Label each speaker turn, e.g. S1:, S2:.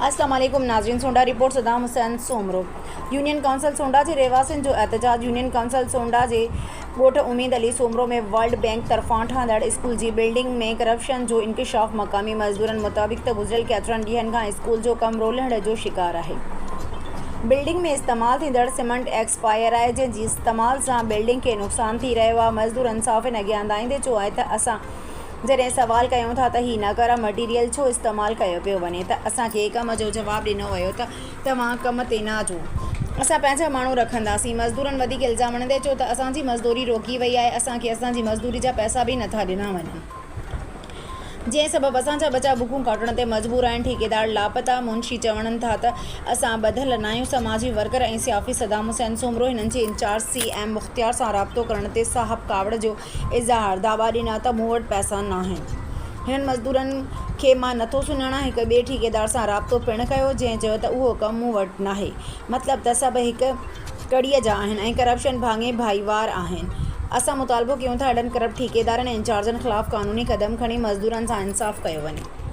S1: السلام عليڪم ناظرين Sonda report Saddam Hussain Soomro union council Sonda جي رهواسين جو احتجاج يونين ڪائونسل سونڊا جي ڳوٺ اميد علي سومرو ۾ ورلڊ بئنڪ طرفان ٺهندڙ اسڪول جي بلڊنگ ۾ ڪرپشن جو انڪشاف مقامي مزدورن مطابق ته گذريل ڪيترن ڏينهن کان اسڪول جو ڪم رولهڙ جو شڪار آهي بلڊنگ ۾ استعمال ٿيندڙ سيمنٽ ايڪسپائر آهي جنهن جي استعمال سان بلڊنگ کي نقصان ٿي رهيو آهي مزدورن صحافين اڳيان دانهيندي چيو آهي ته اسان جڏهن سوال ڪيون ٿا ته هي ناڪاره مٽيريل ڇو استعمال ڪيو پيو وڃي ته اسان کي ڪم جو جواب ڏنو ويو ته توهان ڪم تي نه اچو اسان پنهنجا ماڻهو رکنداسين. مزدورن وڌيڪ الزام هڻندي چيو ته اسان جي مزدوري روڪي وئي آهي اسان کي اسان جي مزدوري جا پئسا به نٿا ڏنا وڃن جنهن سبب اسان جا ٻچا بکون ڪاٽڻ تي مجبور آهن ٺيڪيدار لاپتا منشي چوڻن ٿا ته اسان ٻڌل ناهيون سماجي ورڪر ۽ صحافي صدام حسين سومرو هنن جي انچارج سي ايم مختيار سان رابطو ڪرڻ تي صاحب ڪاوڙ جو اظهار دعويٰ ڏنا ته مون وٽ پئسا ناهن. هنن مزدورن کي مان نٿو سڃاڻان. هڪ ٻئي ٺيڪيدار سان رابطو پڻ ڪيو، جنهن چيو ته اهو ڪم مون وٽ ناهي. مطلب ته سڀ هڪ ڪڙيء جا آهن ۽ ڪرپشن ڀاڱي ڀائيوار آهن. اسان مطالبو ڪيون ٿا اهڙن ڪرپٽ ٺيڪيدارن ۽ انچارجن خلاف قانوني قدم کڻي مزدورن سان انصاف ڪيو وڃي.